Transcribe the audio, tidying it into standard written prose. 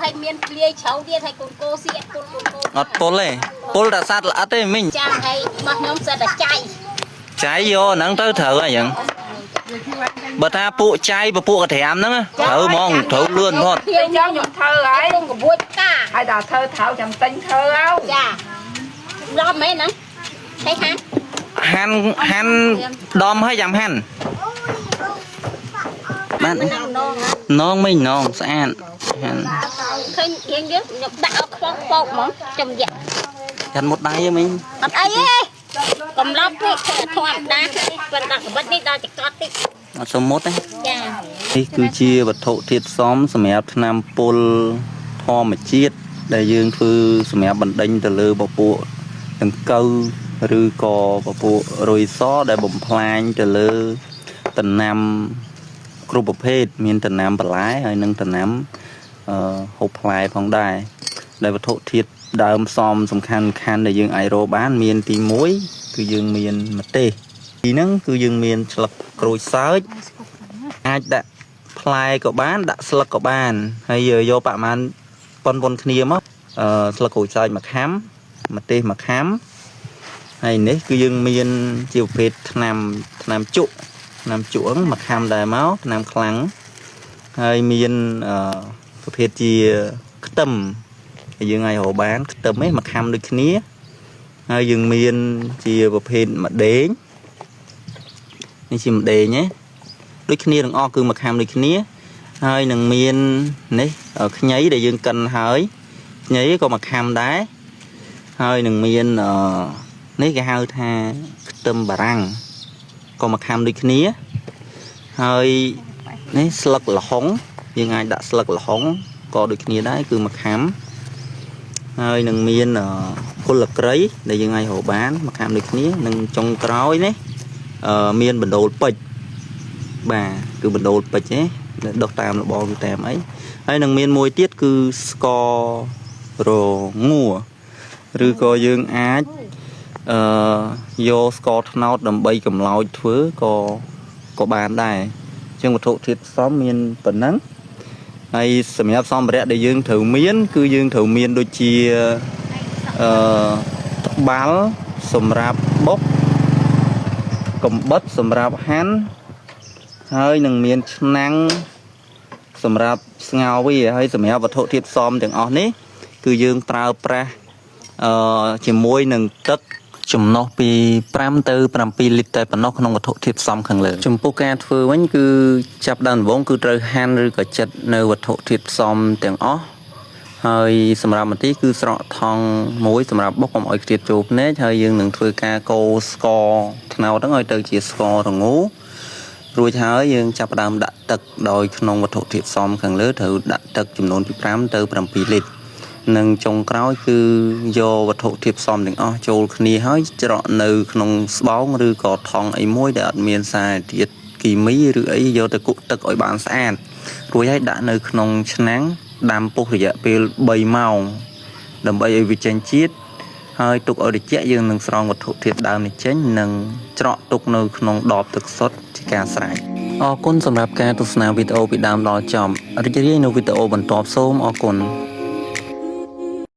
ឲ្យមានភ្លាយជ្រៅទៀតឲ្យកូនកោសៀកកូនកូនកោ អត់ពុលទេពុលតែសត្វល្អិតទេមីង ចាហើយរបស់ខ្ញុំសិតតែចៃ ចៃយកហ្នឹងទៅត្រូវហើយអញ្ចឹងបើថាពួកចៃពពួកកត្រាំហ្នឹងត្រូវហ្មងត្រូវលឿនផុត ពេលចឹងខ្ញុំធ្វើហើយ ពងកបួចផ្កា ហើយដល់ធ្វើត្រូវចាំទិញធ្វើហើយ ចាដល់មែនហ្នឹងហើយហា ហាន់ហាន់ដំហើយចាំហាន់បាន នង នងមិញនងស្អាតហាន់ ឃើញរៀងយើងខ្ញុំដាក់ឲ្យខ្វងពោកហ្មងចំយ៉ា ហាន់មុតដៃហ៎មិញ អត់អីទេកំឡប់ពេកធម្មតាប៉ុន្តែកបិតនេះដល់ចកត់តិច អត់សុំមុតទេ ចា នេះគឺជាវត្ថុធាតុផ្សំសម្រាប់ថ្នាំពុលធម្មជាតិដែលយើងធ្វើសម្រាប់បណ្ដេញទៅលើពពួកដង្កូវឬក៏ពពួករុយសដែលបំផ្លាញទៅលើដំណាំគ្រប់ប្រភេទមានដំណាំបន្លែហើយនិងដំណាំអឺហូបផ្លែផងដែរដែលវត្ថុធាតុដើមផ្សំសំខាន់ៗដែលយើងអាចរកបានមានទី1គឺយើងមានម្ទេសទីហ្នឹងគឺយើងមានស្លឹកក្រូចសើច អាចដាក់ផ្លែក៏បានដាក់ស្លឹកក៏បានហើយយកប្រហែលប៉ុនប៉ុនគ្នាមកអឺស្លឹកក្រូចសើចមួយខាំម្ទេសមួយខាំហើយនេះគឺយើងមានជាប្រភេទថ្នាំថ្នាំជក់ថ្នាំជក់ហ្នឹងមួយខាំដែរមកថ្នាំខ្លាំងហើយមានអឺប្រភេទជាខ្ទឹមហើយយើងអាចរកបានខ្ទឹមឯងមួយខាំដូចគ្នាហើយយើងមានជាប្រភេទម្ដេងនេះជាម្ដេងណា ដូចគ្នាទាំងអស់គឺមួយខាំដូចគ្នាហើយនឹងមាននេះខ្ញីដែលយើងកិនហើយខ្ញីក៏មួយខាំដែរហើយនឹងមានអឺនេះគេហៅថាខ្ទឹមបារាំងក៏មួយខាំដូចគ្នាហើយនេះស្លឹកល្ហុងយើងអាចដាក់ស្លឹកល្ហុងក៏ដូចគ្នាដែរគឺមួយខាំហើយនឹងមានគុលក្រីដែលយើងអាចរកបានមួយខាំដូចគ្នានិងចុងក្រោយនេះអឺមានបណ្ដូលពេជ្រ បាទគឺបណ្ដូលពេជ្រទេដែលដុះតាមលបងតាមអីហើយនឹងមានមួយទៀតគឺស្ករងួរឬក៏យើងអាចអឺយកស្ករត្នោតដើម្បីកម្លោចធ្វើក៏ក៏បានដែរអញ្ចឹងវត្ថុធាតុផ្សំមានប៉ុណ្ណឹងហើយសម្រាប់សម្ភារៈដែលយើងត្រូវមាន គឺយើងត្រូវមានដូចជាអឺត្បាល់សម្រាប់បុកកំបិតសម្រាប់ហាន់ ហើយនឹងមានឆ្នាំងសម្រាប់ស្ងោរវាហើយសម្រាប់វត្ថុធាតុផ្សំទាំងអស់នេះ គឺយើងប្រើប្រាស់អឺជាមួយនឹងទឹកចំណុះពី5ទៅ7លីត្រតែប៉ុណ្ណោះក្នុងវត្ថុធាតុផ្សំខាងលើចំពោះការធ្វើវិញគឺចាប់ដើមដំបូងគឺត្រូវហាន់ឬក៏ចិតនៅវត្ថុធាតុផ្សំទាំងអស់ហើយសម្រាប់ម្ទេសគឺស្រក់ថង់មួយសម្រាប់បុកកុំឲ្យខ្ទាតចូលភ្នែកហើយយើងនឹងធ្វើការកូរស្ករត្នោតហ្នឹងឲ្យទៅជាស្កររងូ រួចហើយយើងចាប់ផ្ដើមដាក់ទឹកដោយក្នុងវត្ថុធាតុផ្សំខាងលើត្រូវដាក់ទឹកចំនួនពី5ទៅ7លីត្រនិងចុងក្រោយគឺយកវត្ថុធាតុផ្សំទាំងអស់ចូលគ្នាហើយច្រកនៅក្នុងស្បោងឬក៏ថង់អីមួយដែលអត់មានសារធាតុគីមីឬអីយកទៅគុកទឹកឲ្យបានស្អាតរួចហើយដាក់នៅក្នុងឆ្នាំងដាំពុះរយៈពេល3ម៉ោងដើម្បីឲ្យវាចេញជាតិហើយទុកឲ្យត្រជាក់យើងនឹងស្រង់វត្ថុធាតុដើមនេះចេញនិងច្រកទុកនៅក្នុងដបទឹកសុទ្ធជាការស្រេចអរគុណសម្រាប់ការទស្សនាវីដេអូពីដើមដល់ចប់រីករាយនៅវីដេអូបន្ទាប់សូមអរគុណ។